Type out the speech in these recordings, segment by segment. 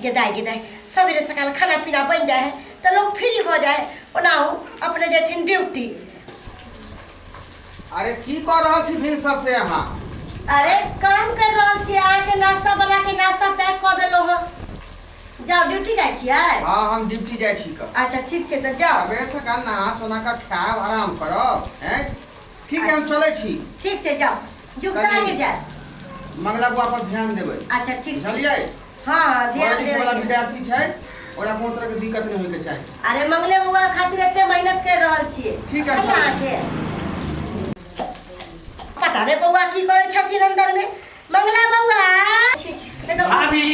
गेदाय गेदाय सवेरे सकाल खाना पीना बनि जाइ है तऽ लोग फ्री भऽ जाइ है। ओनाहु अपने जेथिन ड्यूटी। अरे की कऽ रहल छी भिनसर से अहाँ? अरे काम कर रहल छी, अहाँके नाश्ता बना के नाश्ता पैक कऽ देलहुँ हँ। जाउ ड्यूटी जाइ छियै? हाँ हम ड्यूटी जाइ छी कऽ। अच्छा ठीक छै तऽ जाउ। सवेरे सकाल नहा सोना कऽ खायब आराम करब हैं। ठीक है हम चलै छी। ठीक छै जाउ, जुगता के जाय। मंगला बुआ पर ध्यान देबै। अच्छा ठीक छै। बुझलियै? हाँ हाँ ध्यान पढ़ै लिखै वाला देबै। विद्यार्थी छै, ओकरा कोनो तरह के दिक्कत नहि होइके चाही। अरे मंगले बउआ खातिर एते मेहनत कर रहल छियै। ठीक है, है अहाँके पता नहि बउआ की करै छथिन अंदर में। मंगला बउआ भाभी।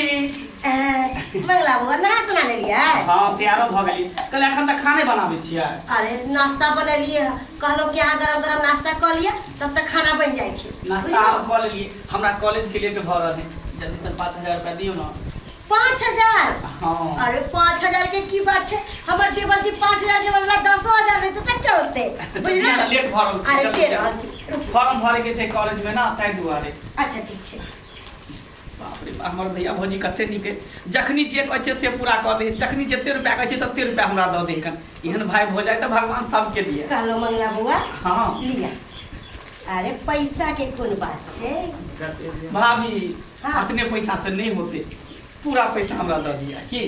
मंगला बउआ नहा सुना लेलियै? हाँ तैयारो भऽ गेली। कहले एखन तक खाने बनाबै छियै। अरे नाश्ता बनेलियै, कहलहुँ कि अहाँ गरम गरम नाश्ता कऽ लिअ तब तक खाना बनि जाइ छै। नाश्ता हम कऽ लेलियै, हमरा कॉलेज के लेट भऽ रहल है, जल्दी से 5000 रुपया दियौ ना। 5000? हाँ। अरे 5000 के की बात छै, हमर देवर जी 5000 के बदला 10,000 लेते तऽ चलते। बुझलियै ना, लेट भऽ रहल छै। अरे जल्दी के जाउ। रहल छी। फॉर्म भरे के छै कॉलेज में ना, ताहि दुआरे। अच्छा ठीक छै। बाप रे बाप, हमर भैया भौजी कते नीक है, जखनी जे कहै छै से पूरा कऽ दे, जखनी जते रुपया कहै छै तते रुपया हमरा दऽ दे। कन एहन भाई भऽ जाय तऽ भगवान सबके दिए। कहलो मंगला बउआ। हाँ। लिया। अरे पैसा के कोन बात छै भाभी। हाँ। अतने पैसा से नहीं होते, पूरा पैसा हमरा दऽ दिया की।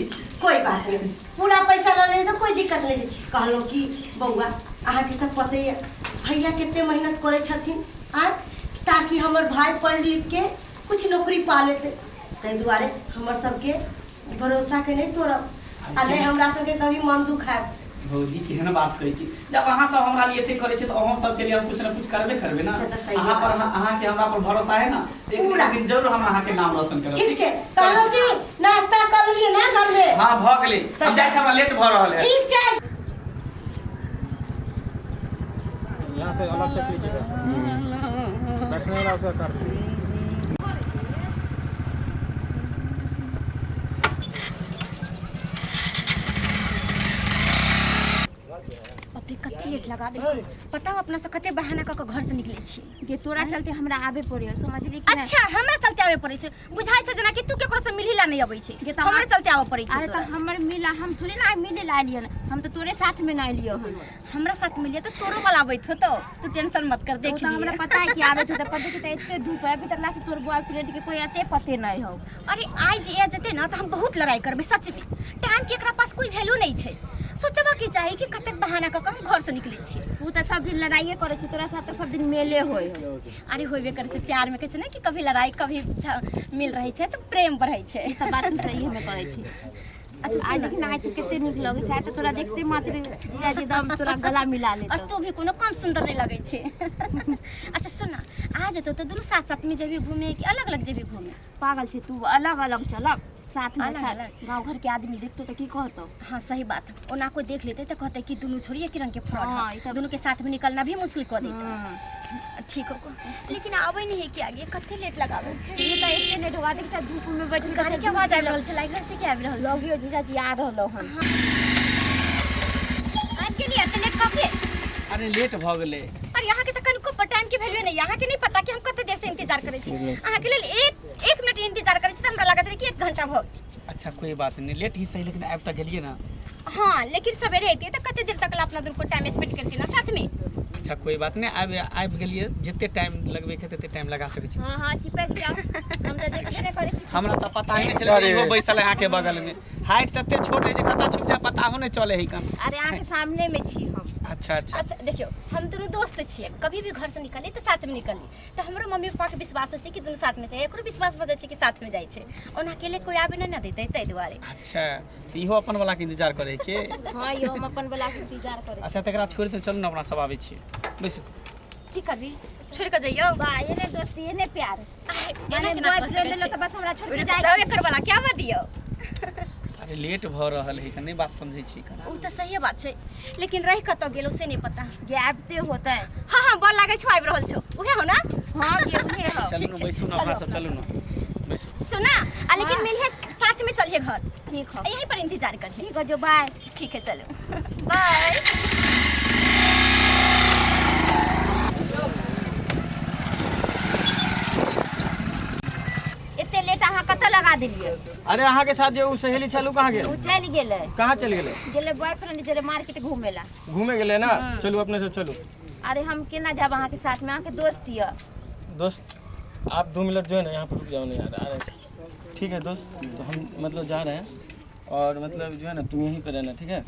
कोई बात नहीं, पूरा पैसा लऽ ले तो कोई दिक्कत नहीं। कहलहुँ कि बउआ अहाँके तऽ पते यऽ भैया कते मेहनत करै छथिन आँय, ताकि हमर भाय पढ़ि लिख के कुछ नौकरी पा लेतै, ताहि दुआरे हमर सबके भरोसाके नहि तोड़ब आ नहि हमरा सबके कभी मन दुखायब। भौजी केहन बात करै छी, जब अहाँ सब हमरा लिए एते करै छी तऽ अहूँ सबके लिए हम कुछ ने कुछ करबे करबै ना। से तऽ सही अहाँ पर बात। अहाँके हमरा पर भरोसा है ना, एक पूरा। दिन जरूर हम अहाँके नाम रोशन करब। ठीक छै, कहलहुँ कि नाश्ता कर लिए ना घर में? हाँ भऽ गेलै, तऽ हम जाइ छी, हमरा लेट भऽ रहल है। ठीक छै। यहाँ से अलग तक लीजिएगा, बैठने वाला उसका कर दीजिए। बाप रे कते लेट लगा देलकै। पता हो अपना सब कते बहाना कऽ कऽ घर से निकलै छियै। गे तोरा चलते हमरा आबे पड़े, समझली कि नहि? अच्छा हमरा चलते आबे पड़ै छै, बुझाइ छै जेना कि तू केकरो से मिलही ला नहि अबै छै, गे तऽ हमरे चलते आबे पड़ै छै। अरे तऽ हमर मिला हम थोड़े ना मिले ला एलियन, हम तऽ तोरे साथ में ना एलियो हन। हमरा साथ मिलिए तऽ तोरो वाला आबैत होतौ, तू टेंशन मत कर। देख ओ तऽ हमरा पता है कि आबैत होतै, पर देखी तऽ एते धूप है अभी तक ला से तोर बॉयफ्रेंड के कोई एते पते नहीं हो। अरे आइ जे आ जेतै ना तऽ हम बहुत लड़ाई करबै सच में। टाइम के एकरा पास कोई वैल्यू नहीं छै। सोचबा के चाही कि कतेक बहाना कऽ कऽ हम घर से निकलै छियै। तू तऽ सब दिन लड़ाइए करै छी, तोरा साथ तऽ सब दिन मेले होय है। अरे होबे करै छै, प्यार में कहै छै ने कि कभी लड़ाई कभी मिल रहै छै तऽ प्रेम बढ़ै छै। ई सब बात तू सही हमे कहै छी। अच्छा आइ सुन देखी ना, आइ तऽ कते नीक लगै छै, आइ तऽ तोरा देखते मात्र जीजाजी एकदम तोरा गला मिला लेतौ। और तू भी कोनो कम सुंदर नहीं लगै छै। अच्छा सुन ना, आ जेतौ तऽ दुनू साथ साथ में जेबही घूमे कि अलग अलग जेबही घूमे? पागल छै तू, अलग अलग चलब, साथ में अलग अच्छा अलग। गाँव घर के आदमी देखतो तऽ की कहतो? हाँ सही बात है, ओना कोई देख लेते तऽ कहते कि दुनू छोड़िए के रंग के फ्रॉड हाँ, है, ई तऽ दुनू के साथ में निकलना भी मुश्किल कऽ देते। ठीक हो, लेकिन आबै नहीं है कि आगे कते लेट लगाबै छै। ई तऽ एते लेट होगा, देख तऽ धूप में बैठल गाड़ी के आवाज आबि रहल छै, लागि रहल छै कि आबि रहल छै। लगियो जीजाजी आ रहलो हन। आबि गेलियै, एते लेट कऽ के? अरे लेट भऽ गेलै। अरे अहाँके तऽ कनिको पर टाइम के वैल्यू नहीं, अहाँके नहीं पता कि हम कते देर से इंतजार करै छी। अहाँके लेल एक मिनट इंतजार करै छी तऽ हमरा लागत रहै कि 1 घंटा भऽ गेल। अच्छा कोई बात नहीं, लेट ही सही, लेकिन आबि तऽ गेलियै ना। हाँ लेकिन सवेरे अयतियै तऽ कते देर तक अपना दुनू को टाइम स्पेंड करतियै ना साथ में। अच्छा कोई बात नहीं, आबि गेलियै, जते टाइम लगबै के तते टाइम लगा सकै छी। हाँ हाँ चिपक जाओ, हम तऽ देखबे नहि करै छी। हमरा तऽ पता ही नहीं छलै अरे। इहो बैसल है अहाँके बगल में, हाइट तते छोट है जे कतऽ छुपि जाय पता हो नहीं चले है कन। अरे अहाँके सामने में छी हम। अच्छा अच्छा। अच्छा देखियौ हम दुनू दोस्त छियै, कभी भी घर से निकली तऽ साथ में निकली, तऽ हमरो मम्मी पापा के विश्वास होइ छै कि दुनू साथ में छै, एकरो विश्वास भऽ जाइ छै कि साथ में जाइ छै, ओना अकेले कोई आबे नहि ने देतै ताहि दुआरे। अच्छा तऽ इहो अपन वाला के इंतजार करै के? हाँ यो हम अपन वाला के इंतजार करै। अच्छा तकरा छोड़ि दे, चलू ने अपना सब आबै छियै, बैसू। की करबी, छोड़ि कऽ जइयौ? बा ये ने दोस्ती ये ने प्यार, अरे, माने एना केना कऽ बॉयफ्रेंड सकै लेलो तऽ छी? बस हमरा छोड़ के जाइ। जाउ एकर वाला क्या बात दियौ? अरे लेट भऽ रहल है, नहि बात समझै छी कना। ओ तऽ सहिए बात छै, लेकिन रहि कतऽ गेलो से नहि पता। गे आबिते होतै। हाँ हाँ बल लागै छौ, आबि रहल छौ, उहे हो ना? हाँ गे उहे हो। चलू ठीक ने छै, बैसू ने चलू अपना सब, अपना चलू ने बैसू। सुना आ लेकिन हाँ। मिलिहे साथ में चलिए घर। ठीक हो। यहीं पर इंतजार करिए। ठीक हो जो, बाय। ठीक है चलो बाय। एते लेट अहाँ कतऽ लगा बता देलियै। अरे अहाँ के साथ जे उ सहेली छल उ कहाँ गेल? ओ चलि गेलै। कहाँ चलि गेलै? गेलै बॉयफ्रेंड जरे मार्केट घूमे ला। घूमे गेलै ना? चलू अपने सब चलू। अरे हम केना जाब अहाँके साथमे, अहाँके दोस्त यऽ। दोस्त आप 2 मिनट जो है ना यहाँ पर रुक जाओ ना यार, आ रहे हैं। ठीक है दोस्त, तो हम मतलब जा रहे हैं और मतलब जो है ना तुम यहीं पे रहना, ठीक है?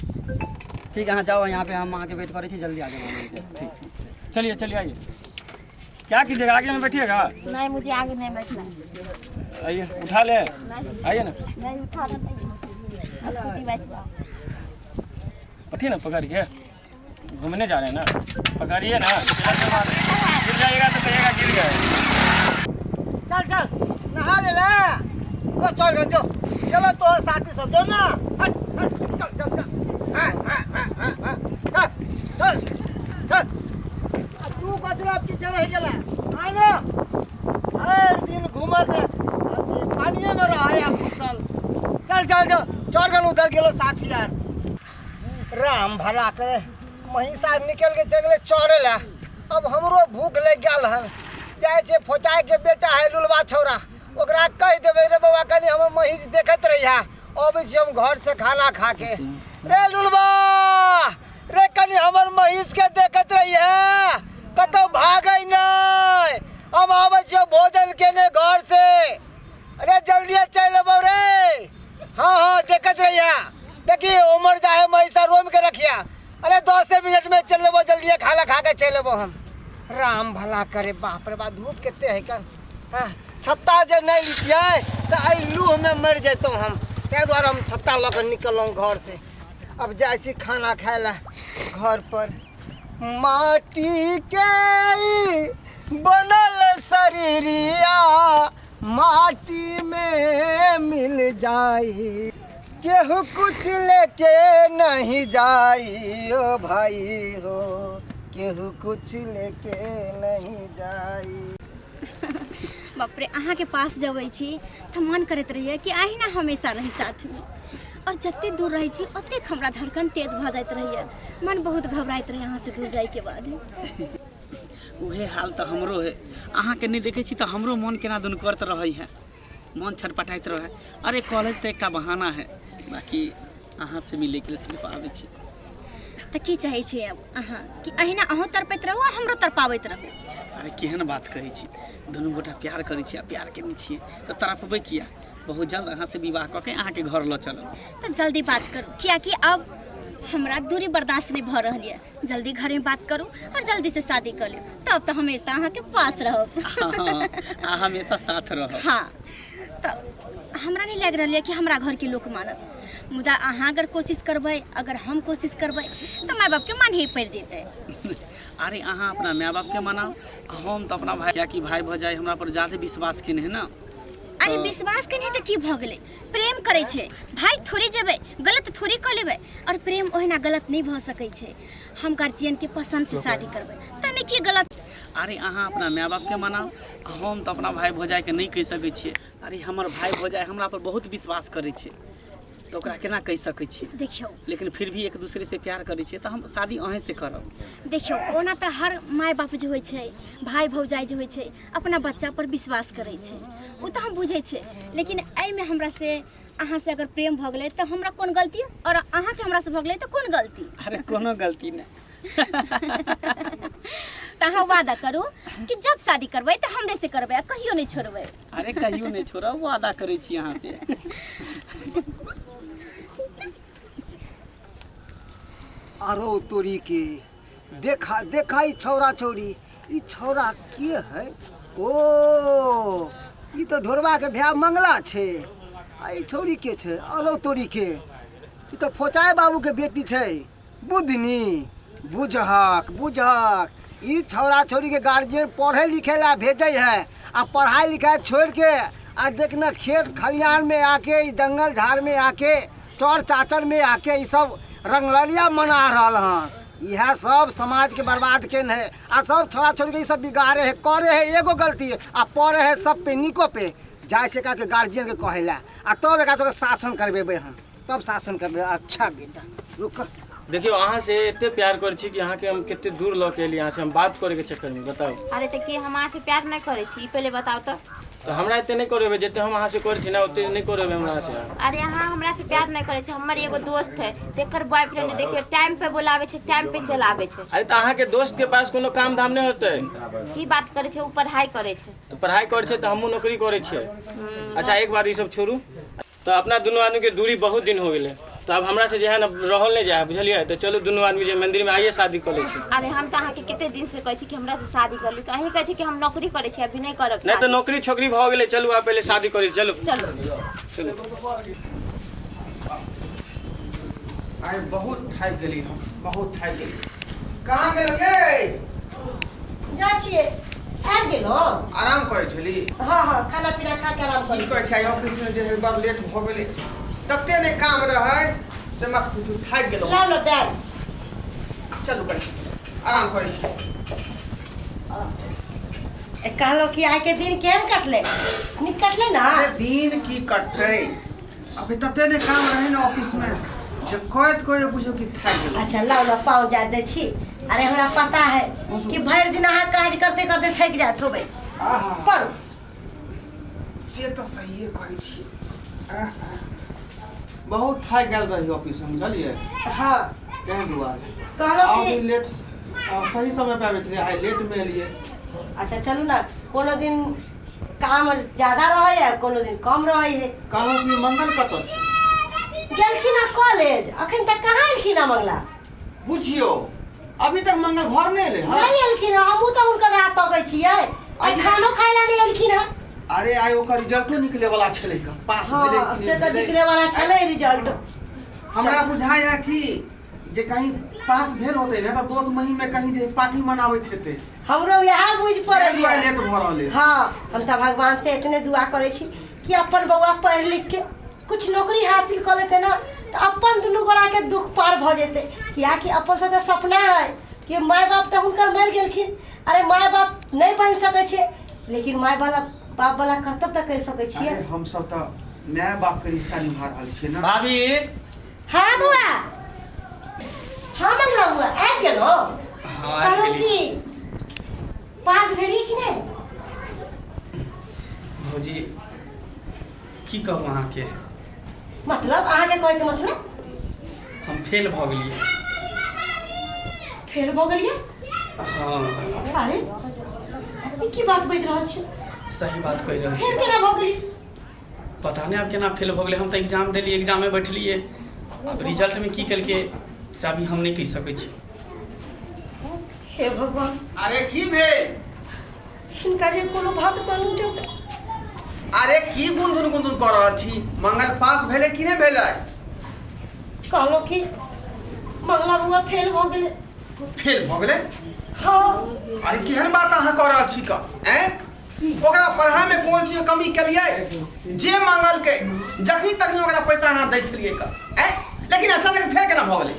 ठीक है, अहाँ जाओ यहाँ पे, हम अहाँके वेट करै छी, जल्दी आ जाओ। ठीक, चलिए चलिए, आइए। क्या कीजिएगा, आगे में बैठिएगा? नहीं, मुझे आगे नहीं बैठना है। आइए, उठा ले। नहीं। आइए ना। नहीं, उठा नहीं, अब खुद ही बैठ जाओ। बैठिए ना, पकड़िए। घूमने जा रहे हैं ना, पकड़िए ना। गिर जाइएगा तो कहिएगा गिर गए। चल चल, नहा ले ले। ओ चल जो, चलो तोहर साथी सब जो ना। हट हट, चल चल चल, हाँ हाँ हाँ हाँ हाँ, चल चल चल। आ तू कचरा पीछे रह गेला, आय ना। हर दिन घूमत पानिए में रहा है कुशल। चल चल चल, चढ़ गेल उधर गेलो साथी यार। राम भला करे, महिषा निकल के चल गेलै चरे ला। अब हमरो भूख लग गेल हन। जाइ छै फोचाय के बेटा है लुलवा छौरा, ओकरा कहि देबै, रे बौआ, कनि हमर महिष देखैत रहिहा, अबै छी हम घर से खाना खा के। रे लुलवा रे, कनि हमर महिष के देखैत रहिहा, कतौ भागै नहि। हम आबै छियौ भोजन केने घर से। अरे जल्दी चलि अबौ रे। हाँ हाँ, देखैत रहिहा। देखी उमर जाए महिषा, रोम के रखिया। अरे 10 मिनट में चल लेबो, जल्दी खाना खा के चलि अबो हम। राम भला करे, बाप रे बाप, धूप कते है कन। हाँ, छत्ता जे नहीं लितियै तऽ एहि लूहमे मरि जैतहुँ हम। ताहि दुआरे हम छत्ता लऽ कऽ निकललहुँ घर से। अब जाइ छी खाना खाय लए घर पर। माटी के ई बनल शरीरिया माटी में मिल जाई, केहू कुछ लेके नहीं जाई। ओ भाई हो, केहू कुछ लेके नहीं जाई। बाप रे, अहाँके पास जबै छी तऽ मन करैत रहैए कि अहिना हमेशा रही साथमे। आओर जते दूर रहै छी ओतेक हमरा धड़कन तेज भऽ जाइत रहैए, मन बहुत घबराइत रहैए अहाँसँ दूर जाइके बाद। उहे हाल तऽ हमरो है। अहाँके नहि देखै छी तऽ हमरो मन केना दुन करत रहै है, मन छटपटाइत रहै। अरे कॉलेज तऽ एकटा बहाना है, बाकी अहाँ से मिलैके लिए सिर्फ आबै छी। तऽ की चाहै छी अब अहाँ, कि अहिना अहूँ तड़पैत रहू आ हमरो तड़पाबैत रहू? अरे केहन बात कहै छी? दुनू गोटा प्यार करै छी आ प्यार केने छियै तऽ तड़पबै किया? बहुत जल्द अहाँसँ विवाह कऽ के अहाँके घर लऽ चलब। तऽ जल्दी बात करू, कियाकि अब हमरा दूरी बर्दाश्त नहीं भऽ रहल यऽ। जल्दी घरमे बात करू और जल्दी से शादी कर लेब, तब तऽ हमेशा अहाँके पास रहब। हाँ, आ हमेशा साथ रहब। हाँ, तऽ हमरा नहीं लागि रहल यऽ कि हमरा घरके लोक मानत, मुदा अहाँ अगर कोशिश करबै, अगर हम कोशिश करबै तऽ माय बापके मानही पड़ि जेतै। अरे अहाँ अपना माय बापके मनाउ, आ हम तऽ अपना भाई, कियाकि भाई भौजाई हमरा पर ज्यादे विश्वास केने है ना। अरे विश्वास के नहीं तऽ की भऽ गेलै? प्रेम करै छै भाई, थोड़े जेबै गलत थोड़े कऽ लेबै? और प्रेम ओहिना गलत नहीं भऽ सकै छै। हम गार्जियन के पसंद से शादी करबै तऽ की गलत? अरे अहाँ अपना माय बापके मनाउ, आ हम तऽ अपना भाई भौजाइके नहि कहि सकै छियै। अरे हमर भाई भौजाई हमरा पर बहुत विश्वास करै छै, तऽ ओकरा केना कहि सकै छियै? देखियौ। लेकिन फिर भी एक दूसरे से प्यार करै छियै तऽ हम शादी अहें से करब। देखियौ, ओना तऽ हर माय बाप जे होइ छै, भाय भौजाइ जे होइ छै, अपना बच्चा पर विश्वास करै छै, ओ तऽ हम बुझै छियै। लेकिन एहिमे हमरा से अहाँ से अगर प्रेम भऽ गेलै तऽ हमरा कोन गलती, आओर अहाँके हमरा से भऽ गेलै तऽ कोन गलती? अरे कोनो गलती नहि। तऽ अहाँ वादा करू कि जब शादी करबै तऽ हमरे से करबै आ कहियो नहि छोड़बै। अरे कहियो नहि छोड़ब, वादा करै छी अहाँ से। अरो तोरी के, देखा देखा, ई छौरा छौरी, ई छौरा के है? ओ ई तऽ ढोरबा के भैया मंगला छै। आ ई छौरी के छै? अरो तोरी के, ई तऽ फोचाय बाबू के बेटी छै बुधनी। बुझहक बुझहक, ई छौरा छौरी के गार्जियन पढ़े लिखे ला भेजै है आ पढ़ाई लिखाई छोड़ के आ देखना खेत खलिहान में आके, ई जंगल झाड़ में आके, चौर चाचर में आके ई सब रंगलरिया मना रहल हन। इएह सब समाज के बर्बाद केने है आ सब छोरा छोरी के ई सब बिगाड़े है। करे है एगो गलती आ पड़े है सब पे, निको पे जाइ से के गार्जियन के कहेला आ तब एकरा सबके शासन करबेबै हम, तब शासन करबै। अच्छा बेटा, रुक। देखियौ, अहाँ से एते प्यार करै छी कि अहाँके हम कते दूर लऽ के एली अहाँ से हम बात करे के चक्कर में, बताउ। अरे तऽ की हम अहाँ से प्यार नहि करै छी? ई पहिले बताउ तऽ। तऽ हमरा एते नहि करेबै जते हम अहाँ से करै छी ने ओते नहि करेबै हमरा से। अरे अहाँ हमरा से प्यार नहीं करे छे। हमर एगो दोस्त है तेकर बॉयफ्रेंड देखियो टाइम पे बोलावे छे, टाइम पे चलावे छे। अरे तऽ अहाँके दोस्त के पास कोनो काम धाम नहि होतै। की बात करे छे, उ पढ़ाई करे छे। तऽ पढ़ाई करै छै तऽ हमहूँ नौकरी करै छियै। अच्छा एक बार ई सब छोड़ू, तऽ अपना दुनू आदमी के दूरी बहुत दिन हो गेलै, तऽ आब हमरा से जे है ने रहल नहि जाइ है, बुझलियै? तऽ चलू दुनू आदमी जे मंदिर में आइए शादी कऽ लै छी। अरे हम तऽ अहाँके कते दिन से कहै छी कि हमरा से शादी कर लू, तऽ अहीं कहै छी कि हम नौकरी करै छी अभी नहीं करब। नहि तऽ नौकरी छोकरी भऽ गेलै, चलू आब पहिले शादी करै चलू। चलू चलू। आइ बहुत थाकि गेली हम, बहुत थाकि गेली। कहाँ गेल गे? जा छियै, आबि गेलहुँ। आराम करै छली? हँ हँ, खाना पीना खा के आराम की करै। कहै छै, आइ ऑफिस में जे है बड़ लेट भऽ गेलै, तते ने काम रहै से मत पूछू, थाकि गेलहुँ। लाउ ने बैग। चलू कनी आराम करै छी। कहलहुँ कि आइ के दिन केहन कटलै? नीक कटलै ना? अरे दिन की कटतै, अभी तते ने काम रहै ने ऑफिस में जे कहैत कहैत बुझू कि थाकि गेलहुँ। अच्छा लाउ ने पाँव जा दै छी। अरे हमरा पता है कि भरि दिन अहाँ काज करते करते थाकि जाइत होबै। आहा, पढ़ू। से तऽ सहिए कहै छी। आहा, बहुत थाकि गेल रही ऑफिस में, बुझलियै? हँ। ताहि दुआरे कहलहुँ आब कि लेट सही समय पे आबै छलियै, आइ लेट में एलियै। अच्छा चलू ना, कोनो दिन काम ज्यादा रहै है, कोनो दिन कम रहै है। कहलहुँ कि मंगल कतऽ छै? गेलखिन हँ कॉलेज, अखन तक कहाँ एलखिन हँ मंगला? बुझियौ अभी तक मंगल घर नहि एलै हँ। नहि एलखिन हँ, हमहूँ तऽ हुनकर राह तकै छियै, आइ खानो खाय लए नहि एलखिन हँ। अरे आइ ओकर रिजल्टो निकले वाला छलै क, पास भेलै हँ कि से नहि तऽ भेलै। निकले वाला छलै रिजल्ट। हमरा बुझाइ है कि जे कहीं पास भेल होतै ने तऽ दोस्त महीम में कहीं जे पार्टी मनाबैत हेतै। हमरो इएह बुझि ताहि पड़ैए। दुआरे लेट भऽ रहल है। हाँ, हम तऽ भगवान से इतने दुआ करै छी कि अपन बौआ पढ़ि लिख के कुछ नौकरी हासिल कऽ लेतै ने तऽ अपन दुनू गोड़ाके दुख पार भऽ जेतै। कियाकि अपन सबके सपना है कि माय बाप तऽ हुनकर मरि गेलखिन, अरे माय बाप नहि बनि सकै छै, लेकिन माय वाला बाप वाला कर्तव्य तऽ करि सकै छियै। अरे हमसब तऽ माय बाप के रिश्ता निभा रहल छियै ने। भाभी। हाँ बौआ, हाँ मंगला बौआ आबि गेलहुँ? हाँ आबि कहलहुँ गेली। कि पास भेलियै कि नहि? भौजी की कहू अहाँके, मतलब अहाँके कहैके मतलब हम फेल भऽ गेलियै। फेल भऽ गेलियै? हाँ। अरे ई की बात बाजि रहल छी? सही बात कहि रहल फेर छी। केना भऽ गेलियै? पता नहि आब केना फेल भऽ गेलै। हम तऽ एग्जाम देलियै, एग्जाममे बैठलियै, आब रिजल्टमे की केलकै से अभी हम नहि कहि सकै छी। हे भगवान। अरे की भेल? हिनका जे कोनो बात मालूम चलतै। अरे की गुनधुन गुनधुन कऽ रहल छी? मंगल पास भेलै कि नहि भेलै? कहलहुँ कि मंगला बौआ फेल भऽ गेलै। फेल भऽ गेलै? हाँ। अरे केहन बात अहाँ कऽ रहल छी कऽ? ऐं ओकरा पढ़ाइमे कोन चीज कमी केलियै जे मांगलकै जखनी तखनी ओकरा पैसा अहाँ दै छलियै कऽ? ऐं लेकिन अचानक फेल केना भऽ गेलै?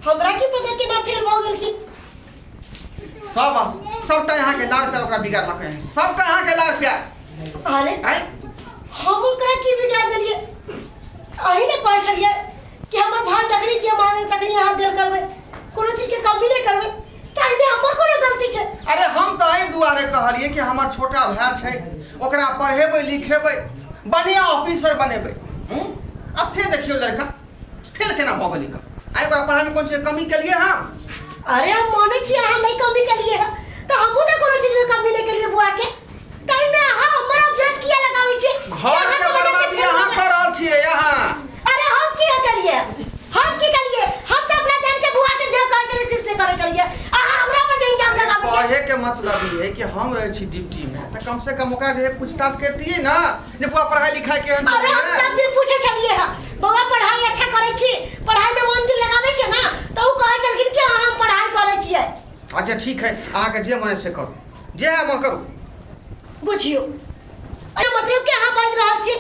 हमरा की पता केना फेल भऽ गेलखिन। सब सबटा अहाँके लाड़ प्यार ओकरा बिगाड़लक हँ, सबटा अहाँके लाड़ प्यार। अरे ऐं हम ओकरा की बिगाड़ देलियै? अहीं ने कहै छलियै कि हमर भाय जखनी जे मांगे तखनी अहाँ देल करबै, कोनो चीजके कमी नहि करबै, ताहिमे हमर कोनो गलती छै? अरे हम तऽ एहि दुआरे कहलियै कि हमर छोटा भाय छै, ओकरा पढ़ेबै लिखेबै, बढ़िआँ ऑफिसर बनेबै। आ से देखियौ लड़का फेल केना भऽ गेलै कऽ? आइ ओकरा पढ़ाइमे कोन चीज कमी केलियै हम? अरे हम मानै छी अहाँ नहि कमी केलियै हँ, तऽ हमहूँ तऽ कोनो चीजमे कमी नहि केलियै बौआके, ताहिमे अहाँ हमर अभ्यास किया लगाबै छियै? घर के बर्बादी अहाँ कऽ रहल छियै अहाँ। अरे हम की केलियै? हम की केलियै? हम तऽ अपना जान के बुआ के जे कहै छलियै से करै छलियै, अहाँ हमरा पर जे इल्जाम लगाबै छियै। कहे के मतलब ई है कि हम रहै छी ड्यूटी में तऽ कम से कम ओकरा जे पूछताछ करतियै ना जे बुआ पढ़ाई लिखाई केहन अरे हम चलैए। सब दिन पूछै छलियै हँ, बौआ पढ़ाई अच्छा करै छी, पढ़ाई में मन दिल लगाबै छियै ना, तऽ ओ कहै छलखिन कि हँ हम पढ़ाई करै छियै। अच्छा ठीक है, अहाँके जे मन है से करू, जे है मन करू। बुझियौ, अरे मतलब कि अहाँ बाजि रहल छी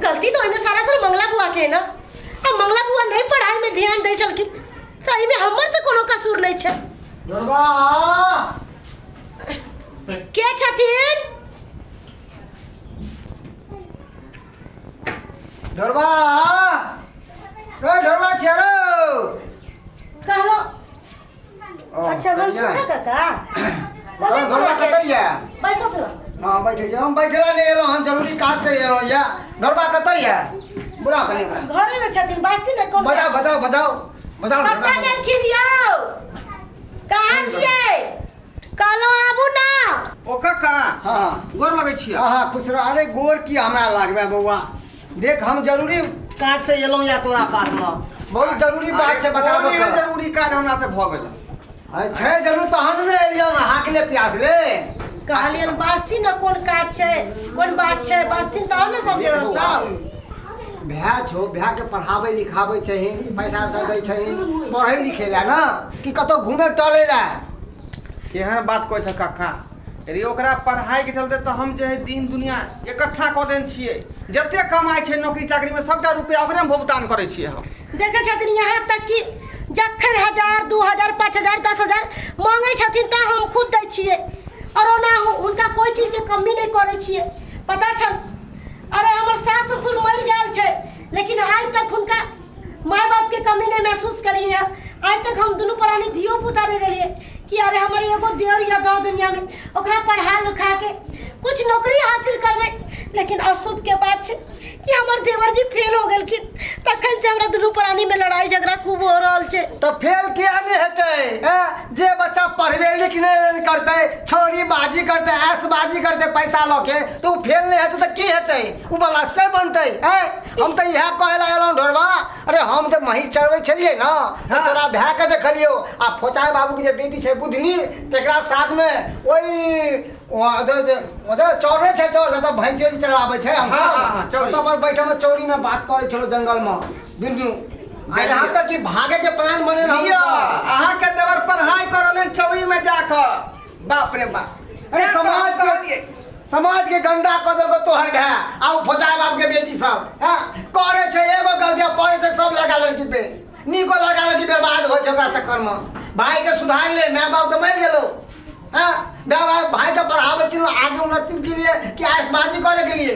गलती तऽ ओहिमे सारा सर मंगला बुआ के है ना, आ मंगला बुआ नहि पढ़ाई में ध्यान दै छलखिन तऽ एहिमे हमर तऽ कोनो कसूर नहि छै। दुर्गा के छथिन? ढोरबा रे, ढोरबा छियै रो। कहलो ओ, अच्छा कनिया। मनसुखा काका कहलहुँ ढोरबा कतऽ यऽ? बैसत ना। हाँ बैठे छी। हम बैठे ला नहीं एलहुँ, हम जरूरी काज से एलहुँ। या ढोरबा कतऽ या? बुलाउ कनि ओकरा। घरे में छथिन, बाजथिन ने कोन। बजाउ बजाउ बजाउ बजाउ कतऽ ढोरबा। गेलखिन यौ? कहाँ छियै? कहलहुँ आबू ना। ओ काका। हाँ। गोर लगै छियै। हाँ हाँ, खुश रह। अरे गोर की हमरा लागबे बौआ, देख हम जरूरी काज से एलहुँ या तोरा पास में, बहुत जरूरी बात छै, बताबऽ कोन एहन के। जरूरी काज हमरा से भऽ गेल? अरे छै जरूर तहन ने एलियै हम हाक ले प्यास ले। कहलियनि बाजथिन ने, कोन काज छै, कोन बात छै, बाजथिन तहन ने समझेबै हमसब। भाय छौ, भायके पढ़ाबै लिखाबै छहिन, पैसा उसा दै छहिन पढ़ै लिखै लए ने कि कतहु घूमे टहलै लए? केहन बात कहै छ काका? अरे ओकरा पढ़ाई के चलते तऽ हम जे है दिन दुनिया इकट्ठा कऽ देने छियै। जते कमाइ छै नौकरी चाकरी में सबटा रुपया ओकरे में भुगतान करै छियै हम। देखै छथिन यहाँ तक कि जखन 1000 2000 5000 10,000 मांगै छथिन तऽ हम खुद दै छियै, और ओना हुनका कोई चीजके कमी नहि करै छियै। पता छल, अरे हमर सास ससुर मरि गेल छै, लेकिन आइ तक हुनका माय बापके कमी नहि महसूस करिए। आइ तक हम दुनू प्राणी धियो पुता नहि रहिए कि अरे हमर एगो देवर या दर दुनियामे, ओकरा पढ़ा लिखा के कुछ नौकरी हासिल करबै। लेकिन अशुभ के बात छै कि हमर देवर जी फेल हो गेलखिन, तखन से हमरा दुनू प्राणी में लड़ाई झगड़ा खूब हो रहल छै। तऽ फेल किया नहि हेतै? हैं? जे बच्चा पढ़बे लिखने नहि करतै, छौड़ी बाजी करतै, ऐशबाजी करतै पैसा लऽ के, तऽ ओ फेल नहि हेतै तऽ की हेतै? ओ बलास्ते बनतै। हैं? हम तऽ इएह कहै लए एलहुँ ढोरबा। अरे हम जब महींस चरबै छलियै ने तऽ तोरा भायके देखलियौ आ फोचाय बाबूके जे बेटी छै बुधनी, तकरा साथमे ओहि चौर नहि छै, चौर जतऽ भैंसी उसी चराबै छै हम हाँ, हाँ, हाँ, चौरी। ओतऽ पर बैठल चौरीमे बात करै छलहुँ जंगलमे दुनू। आ यहाँ तक कि भागे के प्लान बने। लिअ, अहाँके देवर पढ़ाई कऽ रहल चौरी में जाकऽ, बाप रे बाप। अरे तें तऽ हम समाज के कहलियै। समाज के गंदा कऽ देलको तोहर भाय आ उ फोचाय बाप के बेटी सब। हैं, करे छै एगो गलती, पढ़े छै सब लड़का लड़की पे, नीको लड़का लड़की बर्बाद होइ छै ओकरा चक्कर में। भाई के सुधार ले, my बाप तो मरि गेलो। हैं, my बाप भाई के पढ़ाबै छी आगे उन्नति के लिए कि ऐशबाजी करे के लिए?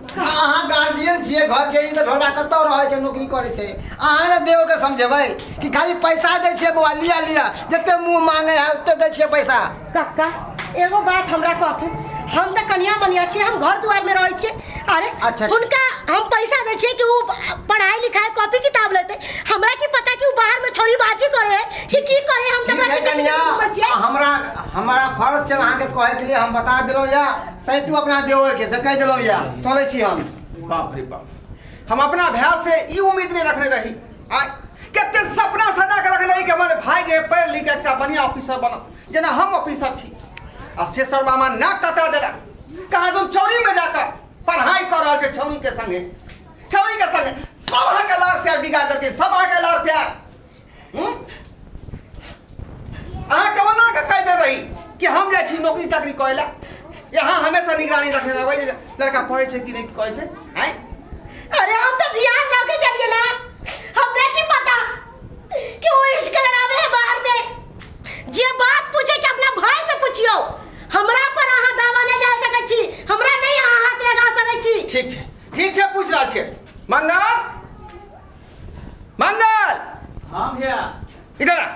अहाँ गार्जियन छियै घर के, ई तऽ ढोरबा कतऽ रहै छै, नौकरी करै छै। अहाँ ने देवर के समझेबै कि खाली पैसा दै छियै बौआ, लिअ लिअ, जते मुँह मांगे है ओते दै छियै पैसा। कक्का, एगो बात हमरा कहथिन, हम तऽ कनिया मनिया छियै, हम घर दुआर में रहै छियै। अरे अच्छा। हुनका हम पैसा दै छियै कि ओ पढ़ाई लिखाई कॉपी किताब लेतै, हमरा की पता कि ओ बाहर में छोरी बाजी करे है कि की करे है, हम तऽ ठीक है कनिया, छियै। हमरा हमारा फर्ज छल अहाँके कहै के लिए, हम बता देलहुँ। या सही तू अपना देवर के से कहि देलहुँ, या चलै छी हम। बाप रे बाप, हम अपना भाय से ई उम्मीद नहीं रखने रही। आ कते सपना सजा के रखने रही कि हमर भाई जे पढ़ लिख के एकटा बढ़िया ऑफिसर बनत, जेना हम ऑफिसर छी। आ से सरबा हमरा नाक कटा देलक। कहाँ तुम चौरी में जाकर पढ़ाई कर रहल छै छौरी के संगे, छौरी के संगे। सब अहाँके लाड़ प्यार बिगाड़ देलकै, सब अहाँके लाड़ प्यार। हम्म? अहाँके ओना के कहि दे रही कि हम जाइ छी नौकरी चाकरी करै लए, यहाँ हमेशा निगरानी रखने रहबै जे लड़का पढ़ै छै कि नहि करै छै। आँय? अरे हम तो ध्यान रखे चलिए ना, हमरा की पता कि वो इश्क लड़ावे है बाहर में। जे बात पूछे के अपना भाई से पूछियो, हमरा पर अहाँ दावा नहीं डाल सकै छी, हमरा नहीं अहाँ हाथ लगा सकै छी। ठीक छै, ठीक छै, पूछ रहल छियै। मंगल, मंगल। हाँ भैया। इधर आ।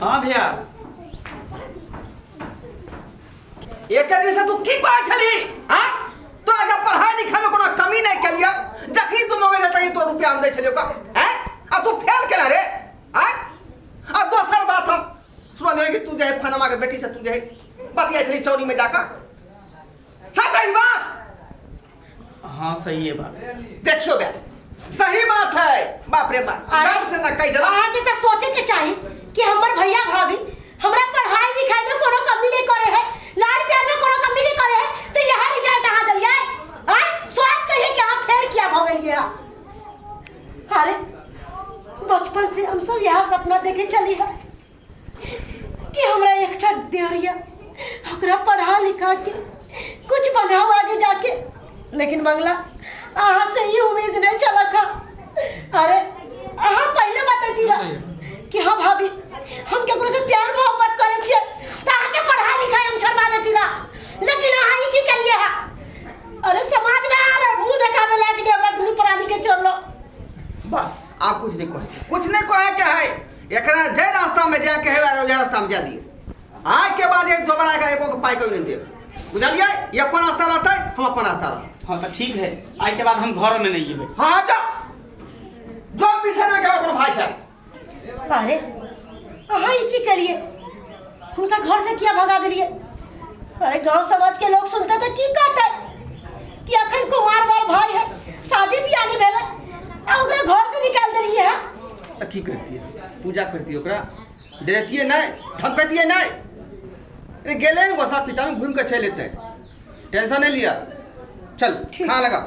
हाँ भैया। एक दिन से तू की कहै छली? आँ, तोरा के पढ़ाई लिखाई में कोनो कमी नहीं केलियै, जखनी तू मंगै छह तखनी तोरा रुपया हम दै छलियौ का। आँ, आ तू फेल केना रे? आँ, आ दोसर बात हम सुनलियै कि तू जे है फनमा के बेटी से तू जे है बतियाइ छली चौरी में जाकर, सच है ई बात? हाँ सही है बात। देखियो बे, सही बात है। बाप रे बाप, गर्व से ना कहि देला। अहाँके तऽ सोचे के चाही कि हमर भैया भाभी हमरा पढ़ाई लिखाई में कोनो कमी नहीं करे है, लाड़ प्यार में कोनो कमी नहीं करे है, तो यह रिजल्ट अहाँ देलियै? आँय, स्वाद कहिए कि अहाँ फेल किया भऽ गेलियै? अरे बचपन से हम सब यह सपना देखे चली है कि हमरा एकटा देवरिया, ओकरा पढ़ा लिखा के कुछ बनाओ आगे जाके। लेकिन मंगला, अहाँ से ई उम्मीद नहीं चलक है। अरे अहाँ पहले बतैती रह कि हाँ भाभी हम केकरो से प्यार मोहब्बत करे छियै तऽ अहाँके पढ़ाई लिखाई हम छोड़वा देती रह, लेकिन अहाँ ई की केलियै है? अरे समाज में आ मुँह देखावे लायक नहीं हमरा दुनू प्राणी के छोड़लो। बस आप कुछ नहीं कहे, कुछ नहीं कहे के है। एकरा जे रास्ता में जाके है ओहे रास्ता में जा दियो। आइ के बाद एक दोबारा एकरा एको के पाइ कभी नहीं देब, बुझलियै? ई अपन रास्ता रहतै, हम अपन रास्ता रहब। हाँ तऽ ठीक है, आइ के बाद हम घर में नहीं एबै। हाँ हाँ, जा जो पीछे नहीं के कोनो भाई छै। अरे अहाँ ई की करिए, हुनका घर से किया भगा देलिए? अरे गांव समाज के लोग सुनते तो की कहते कि अखन कुमार बार भाई है, शादी बियाह नहीं भेलै आ ओकरा घर से निकाल देलिए है। तऽ की करतियै? पूजा करतियै, ओकरा डरतियै नहि, धमकतियै नहि। अरे गेलै ने गोसा पिता में घूमि कऽ चलि एतै, टेंशन नहीं लिअ। चल खाना लगा।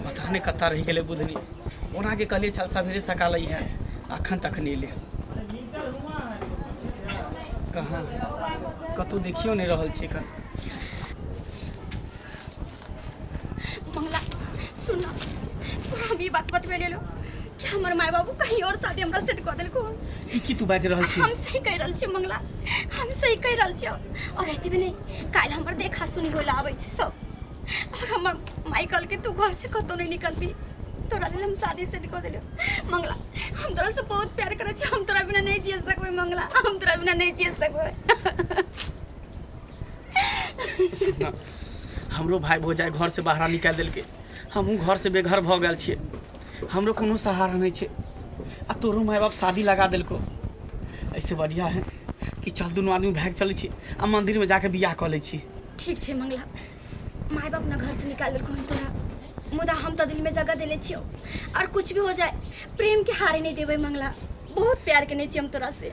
पता नहीं कत्ता रहि गेलै बुधनी। ओना के कहलिए चल सवेरे सकाल है, अखन तक नहीं एलै। कहाँ कतौ देखियो नहीं रहल छै एखन। मंगला सुन, तोरा हम ई बात बतबे लेलो कि हमर माय बाबू कहीं और शादी हमरा सेट कऽ देलको। ई की तू बाजि रहल छी? हम सही कहि रहल छी मंगला, हम सही कहि रहल छी। और एतबे नहि, काल्हि हमर देखा सुनी होय लए आबै छै सब, और हमर माय कहलकै तू घर से कतौ नहि निकलबी, तोरा लेल हम शादी सेट कऽ देलियौ। मंगला हम तोरा से बहुत प्यार करै छी, हम तोरा बिना नहि जी सकबै मंगला, हम तोरा बिना नहि जी सकबै। सुन, हमरो भाई भौजाइ घर से बाहर निकालि देलकै, हमहूँ घर से बेघर भऽ गेल छियै, हमरो कोनो सहारा नहि छै, आ तोरो माय बाप शादी लगा देलको। ऐसे बढ़िया है कि चल दुनू आदमी भागि चलै छी आ मंदिर में जाके बियाह कऽ लै छी। ठीक छै मंगला, माय बाप ने घर से निकालि देलको हन तोरा, मुदा हम तऽ दिल में जगह देले छियौ, और कुछ भी हो जाए प्रेम के हारे नहीं देबै मंगला, बहुत प्यार केने छी हम तोरा से।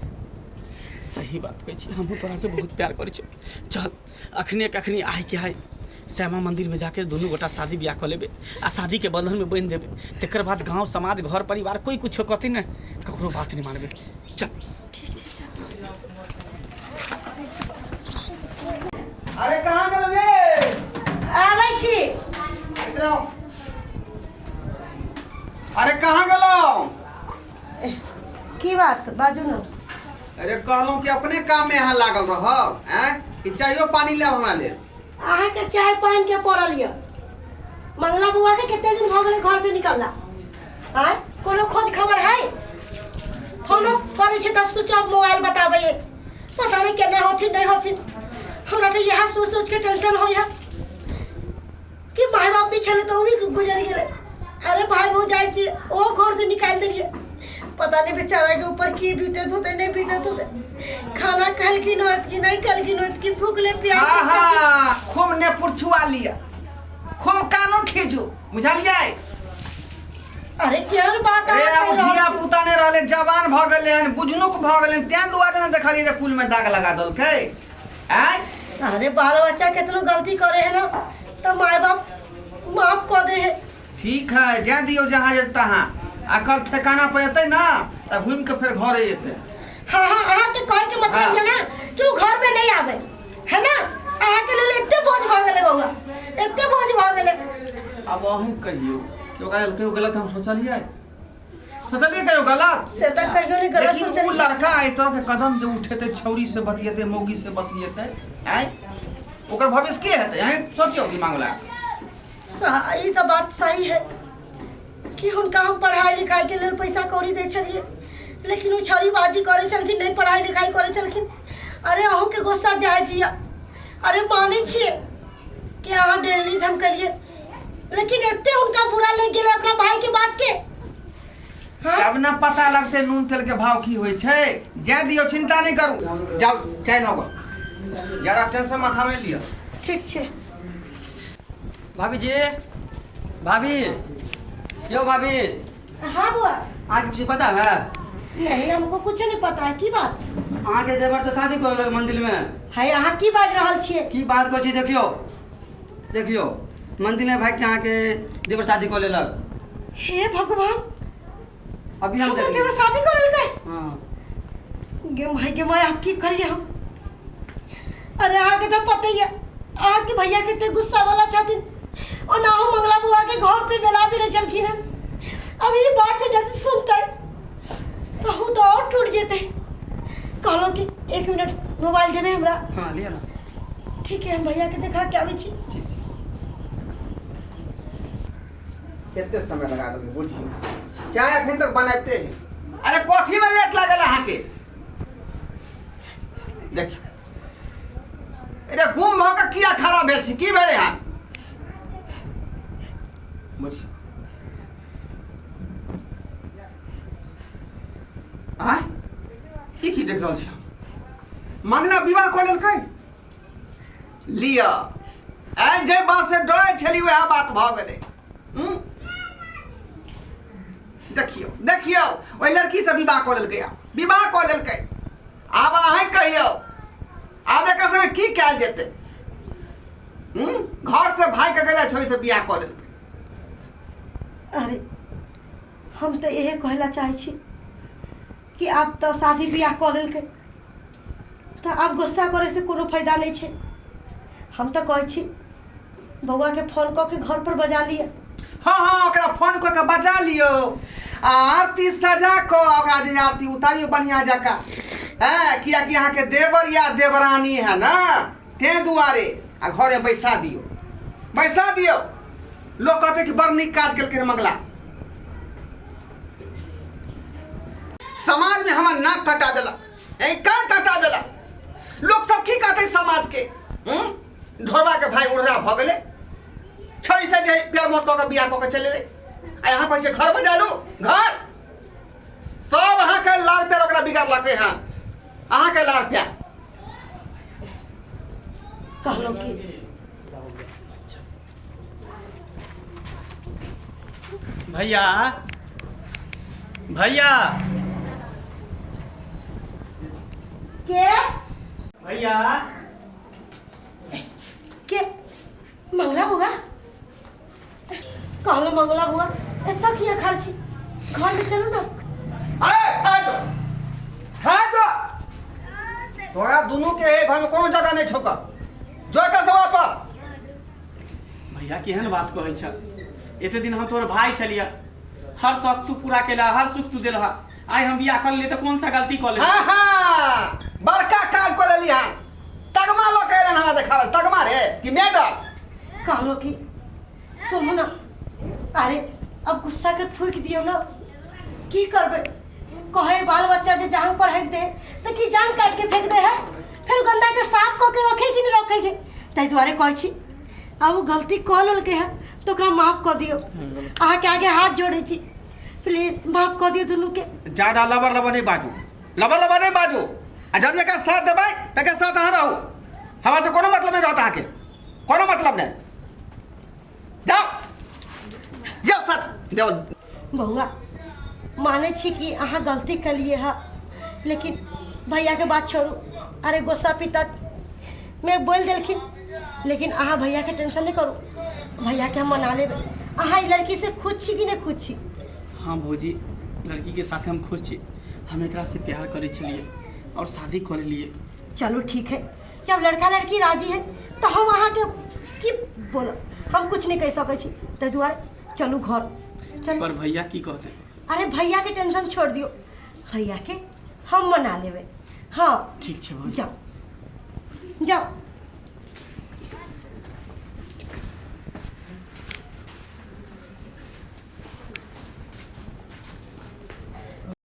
सही बात कहै छी, हमहूँ तोरा से बहुत प्यार करै छी। चल अखने कखनी आइ के आइ श्यामा मंदिर में जाके दुनू गोटा शादी बियाह कऽ लेबै आ शादी के बंधन में बान्हि देबै, तकर बाद गाँव समाज घर परिवार कोई कुछो कहतै ने ककरो बात नहीं मानबै। चल ठीक छै चल। अरे कहाँ गेल रे? आबै छी। इधर आओ। अरे कहाँ गेलौ? की बात बाजू ने। अरे कहलहुँ कि अपने काम में अहाँ लागल रहब, आँय कि चायो पानी लाब हमरा लेल? अहाँके चाय पानि के पड़ल यऽ। मंगला बौआ के कते दिन भऽ गेलै घर से निकलला, आँय कोनो खोज खबर है? फोनो करै छै तब स्विच ऑफ मोबाइल बताबै है, पता नहीं केना होथिन नहीं होथिन। हमरा तऽ इएह सोच सोच के टेंशन होइए कि माय बाप भी छलै तऽ ओ भी गुजरि गेलै, अरे भाई भौजाइ छियै ओहो घर से निकालि देलियै, पता नहीं बेचारा के ऊपर की बीतत होतै नहीं बीतत होतै, खाना खेलखिन होत कि नहीं खेलखिन होत कि भूखले प्यासे। हाँ हाँ, खूब नेपुर छुआ लिअ, खूब कानो खींचू, बुझलियै? अरे केहन बात अरे अहाँ आब कहि रहल धिया छी? पुता नहि रहलै, जवान भऽ गेलै हन, बुझनुक भऽ गेलै, तें दुआरे ने देखलियै जे कुल में दाग लगा देलकै। आँय अरे बाल बच्चा केतनो गलती करे है ना तो माय बाप माफ कऽ दे है। ठीक है, जाए दियौ जहाँ जेतै तहाँ, आ कल ठेकाना पर एतै ना तऽ घूमि के फेर घरे एतै। हाँ हाँ, अहाँ के कहे के मतलब हाँ। ये ना कि वो घर में नहीं आवे है ना, अहाँ के लेल एते बोझ भऽ गेलै बौआ, एते बोझ भऽ गेलै। आब अहीं कहियौ कि ओकरा लेल कहियो गलत हम सोचलियै? सोचलियै कहियो गलत? से तऽ कहियो नहीं गलत लेकिन उ सोचलियै। लड़का एहि तरह के कदम जे उठेतै, छौरी से बतियेतै, मौगी से बतियेतै, आँय ओकर भविष्य की हेतै? अहीं सोचियौ दिमाग लगा। ई तऽ बात सही है कि हुनका हम पढ़ाई लिखाई के लेल पैसा कौड़ी दै छलियै, लेकिन ओ छड़ीबाजी करै छलखिन, नहीं पढ़ाई लिखाई करै छलखिन। अरे अहूँके गुस्सा जाइ छियै, अरे मानै छियै कि अहाँ डेली धमकलियै, लेकिन एते हुनका बुरा लागि गेलै अपना भाई के बात के। हाँ? तब ने पता लगतै नून तेल के भाव की होइ छै। जाय दियौ, चिंता नहीं करू, जाउ चैन हो गो, ज्यादा टेंशन माथा में लिअ। ठीक छै। भाभी जी, भाभी यो भाभी। हाँ बुआ। अहाँके कुछ पता है? नहीं, हमको कुछ नहीं पता है। की बात? अहाँके देवर तऽ शादी कऽ लेलक मंदिर में। है अहाँ की बाजि रहल छियै? की बात करै छी? देखियौ देखियौ, मंदिर में भाई के अहाँके देवर शादी कऽ लेलक। हे भगवान, अभी हम हमर देखलियै। देवर शादी कऽ लेलकै? हाँ। गे माय गे माय, आब की करियै हम? अरे अहाँके तऽ पते यऽ अहाँके भैया कते गुस्सा वाला छथिन, ओनाहु मंगला बुआ के घर से बेला देने छलखिन हन। अब ई बात छै जदि सुनतै तऽ हूँ तऽ और टूट जेतै। कहलहुँ कि 1 मिनट मोबाइल देबै हमरा? हाँ लिअ ना। ठीक है, हम भैया के देखा के आबै छी। ठीक छै। कते समय लगा देलकै बुझियौ चाय अखन तक बनाबिते है। अरे कथी में लेट लागल अहाँके? देखियौ अरे गुम भऽ कऽ किया खड़ा भेल छी? की भेलै हन बुझियौ? आँय ई की देख रहल छी? मंगना विवाह कऽ लेलकै? लिअ आइ जे बात से डरै छली वएह बात भऽ गेलै। देखियौ देखियौ ओहि लड़की से विवाह कऽ लेलकै, आब विवाह कऽ लेलकै। आब अहीं कहियौ आब एकर संगे की कयल जेतै? घर से भागि कऽ गेलै, छोड़ी से बियाह कऽ लेलकै। अरे हम तऽ इहे कहै लए चाहै छी कि आब तऽ शादी बियाह कऽ लेलकै तऽ आब गुस्सा करैसँ कोनो फायदा नहि छै। हम तऽ कहै छी बौआके फोन कऽ के घरपर बजा लिअ। हाँ हाँ ओकरा फोन कऽ के बजा लियौ आ आरती सजा कऽ ओकरा जे आरती उतारियौ बढ़िआँ जकाँ। हैं कियाकि अहाँके देवर या देवरानी है ना, तें दुआरे आ घरे बैसा दियौ, बैसा दियौ। लोक कहतै कि बड़ नीक काज केलकै मंगला। समाज में हमर नाक कटा देलक, ए कान कटा देलक। लोक सब की कहतै समाज के? ढोरबा के भाई उड़रा भऽ गेलै, छै से जे प्यार मत कऽ के बियाह कऽ के चलि एलै। आ यहाँ कहै छै घर बजा लू घर। सब अहाँके लार प्यार ओकरा बिगाड़लकै हँ, अहाँके लार प्यार। कहलहुँ कि भैया भैया के भैया के मंगला बुआ? कहलो मंगला बुआ एतऽ किया खाड़ छी? घर में चलू ना। अरे हट हट, तोरा दुनू के घर में कोनो जगह नहीं छौका, जो एतऽ से वापस। भैया केहन बात कहै छ? एते दिन हम तोहर भाई छलियै, हर शौक तू पूरा केला, हर सुख तू देलह। आइ हम बियाह कर लेलियै तऽ कोन सा गलती कऽ लेलियै? हाँ हाँ बड़का काज कऽ लेली हन, तगमा लऽ के एलन हमरा देखाबे। तगमा रे कि मेडल? कहलो कि सुनू ना, अरे अब गुस्सा के थूक दियो ना, की करबै? कहे बाल बच्चा जे जांग पर हक दे तऽ की जांग काट के फेंक दे है? फिर गंदा के साफ कऽ के रखे कि नहीं रखे के? ताहि दुआरे कहै छी आब ओ गलती कऽ लेलकै हँ तऽ ओकरा माफ कऽ दियौ। अहाँके आगे हाथ जोड़ै छी, प्लीज माफ कऽ दियौ दुनूके। ज्यादा लबर लबर नहीं बाजू, लबर लबर नहीं बाजू। आ जब एकर साथ देबै तकर साथ अहाँ रहू, हमरा से कोनो मतलब नहीं रहत अहाँके, कोनो मतलब नहीं। जाओ जाओ साथ देव। बौआ मानै छी कि अहाँ गलती केलिए हँ, लेकिन भैयाके बात छोड़ू। अरे गुस्सा पिता में बोलि देलखिन, लेकिन अहाँ भैयाके टेंशन नहीं करू, भैयाके हम मना लेबै। अहाँ ई लड़की से खुश छी कि नहीं खुश छी? हाँ भौजी, लड़की के साथ हम खुश छी, हम एकरा से प्यार करै छलियै और शादी कर लिए। चलो ठीक है, जब लड़का लड़की राजी है तो हम अहाँके की बोलब, हम कुछ नहीं कहि सकै छी, ताहि दुआरे चलू घर चलू। पर भैया की कहते? अरे भैया के टेंशन छोड़ दियो, भैया के हम मना लेबै। हाँ ठीक छै भौजी, जाओ जाओ।